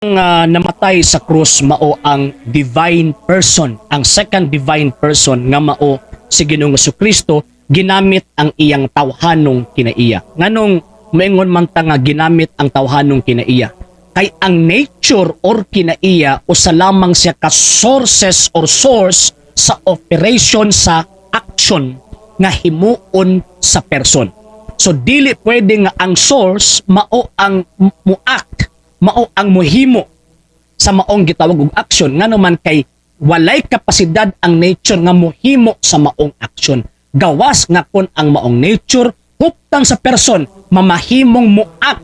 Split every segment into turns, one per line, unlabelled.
Nga namatay sa krus mao ang divine person, ang second divine person nga mao si Ginoong Kristo, ginamit ang iyang tawhanong kinaiya. Nganong moingon man ta nga ginamit ang tawhanong kinaiya? Kay ang nature or kinaiya usa lamang siya ka sources or source sa operation sa action nga himuon sa person. So dili pwede nga ang source mao ang mu-act, mao ang muhimo sa maong gitawag og action, ngano man kay walay kapasidad ang nature nga muhimo sa maong action. Gawas nga kon ang maong nature huptan sa person, mamahimong mu-act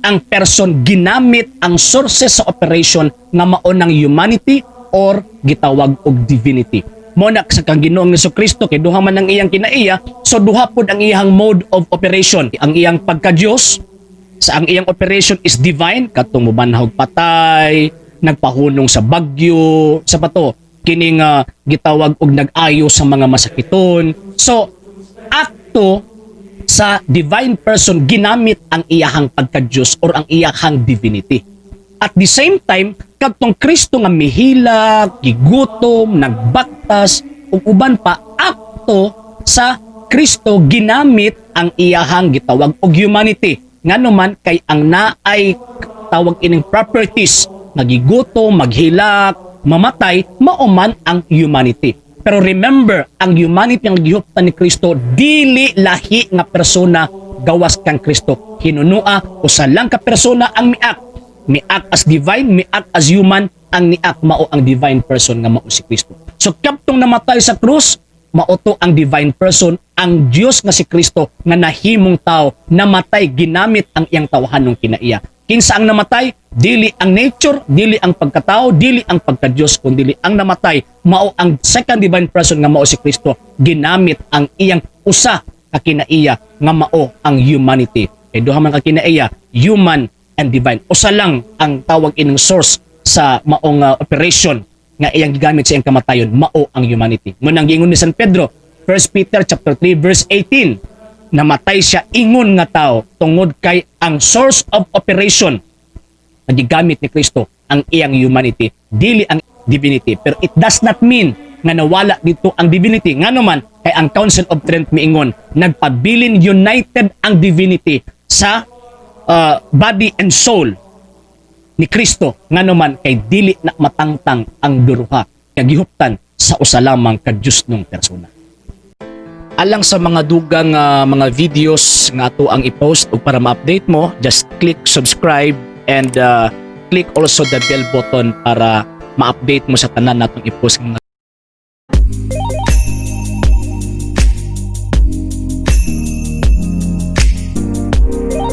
ang person ginamit ang sources sa operation nga mao ng humanity or gitawag og divinity. Mo na sa kang Ginoong Kristo, kay duha man ang iyang kinaiya, so duha pod ang iyang mode of operation. Ang iyang pagka-Dios, sa ang iyang operation is divine, katong mobanhaw patay, nagpahunong sa bagyo, sa pato kining gitawag og nag-ayo sa mga masakiton. So akto sa divine person, ginamit ang iyahang pagka-Diyos or ang iyahang divinity. At the same time, kadtong Kristo nga mihilak, gigutom, nagbaktas ug uban pa, akto sa Kristo ginamit ang iyahang gitawag og humanity. Ngano man kay ang naay tawag ining properties, nagigutom, maghilak, mamatay, mao man ang humanity. Pero remember, ang humanity ang gihuptan ni Kristo dili lahi nga persona gawas kang Kristo. Hinunua, usa lang ka persona ang miact. Miact as divine, miact as human, ang niact mao ang divine person nga mao si Kristo. So kaptong namatay sa krus, mao to ang divine person, ang Dios nga si Kristo nga nahimong tao, namatay ginamit ang iyang tawhanong kinaiya. Kinsa ang namatay? Dili ang nature, dili ang pagkatao, dili ang pagka-Diyos, kundi ang namatay mao ang second divine person nga mao si Kristo, ginamit ang iyang usa ka kinaiya nga mao ang humanity. Kay duha man ka kinaiya, human and divine. Usa lang ang tawag ining source sa maong operation nga iyang gigamit sa iyang kamatayon, mao ang humanity. Mo nang giingon ni San Pedro, 1 Peter chapter 3 verse 18, namatay siya ingon nga tao tungod kay ang source of operation na gigamit ni Kristo ang iyang humanity, dili ang divinity. Pero it does not mean nga nawala dito ang divinity. Ngano man kay ang Council of Trent miingon, nagpabilin united ang divinity sa body and soul ni Kristo, ngano man kay dili na matangtang ang duruha nga gihuptan sa usa lamang ka Dios nung persona. Alang sa mga dugang mga videos nga ato ang i-post ug para ma-update mo, just click subscribe and click also the bell button para ma-update mo sa tanan natong i-post nga mga